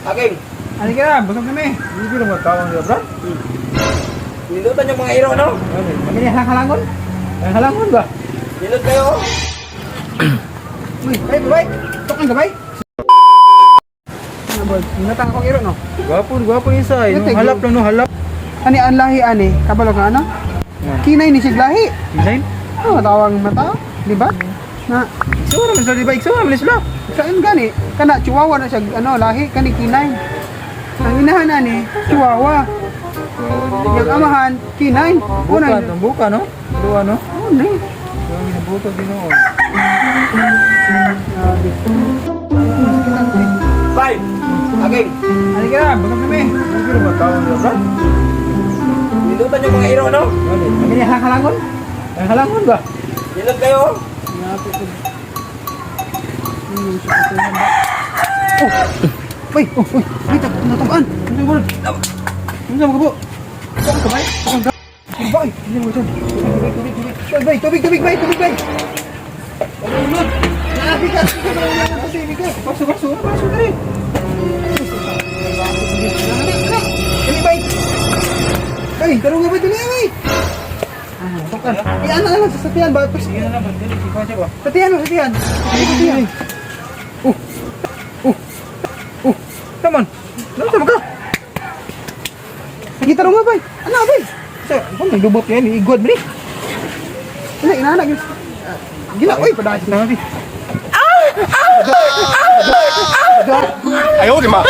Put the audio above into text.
Aking. Ano ka na? Busog kami. Hindi naman tawang niya, bro. Nilutan yung mga iro, no? Kami ni halangon? Halangon ba? Nilot kayo, oh. Uy, ay, babay. Tukan ka, bay. Ano ba? Natang akong iro, no? Gwapo, gwapo yung isa. Eh, no? Ito, Halap lang, no? Halap. Ani ang lahi ani, kabalo ka ano? Kinay ni sig lahi. Design? Oh, tawang mata, di ba? Na Iksawa naman sila, di ba? Iksawa naman sila. saan gani? Kana chihuahua na siya ano lahi kani kinay. Ang inahan ani, chihuahua. Yung amahan, kinay. Buka, Una, buka, no? Duwa, no? una. Duwa, buka, ginoo. Grabe. Sakit ang eh. Five. Aking. Ano ka na? Busog kami. Hindi naman tawang niya, bro. Nilutan yung mga iro, no? Kami ni halangon? Halangon ba? Nilot kayo, oh. Oh! Uy! Oh! Uy! Uy! Natumaan! Ano ba? Ano ba? Tukan ka, bay? Tukan ka? Bay! Hindi mo dyan. Tubig, tubig, tubig. Tubig, bay! Tubig, tubig, bay! Tubig, bay! Ulod! Naabi ka! Tubig ka! Baso, baso, baso, dali. Dali, bay! Ay, tarong nga bay! Dali, bay! Ah, tukan. Iyan na lang sa satian ba? Sige na lang, dali, sipa siya ba? Satian mo, satian. Satian. Oh. Oh. Oh. Come on. Ano ka? Sige, tarong nga bay! Ano, bay? Sa, kung may lubot yan, igwad mo ni. Ina, inanak. Gila, uy, padahas na. Tama, 哎呦我的妈！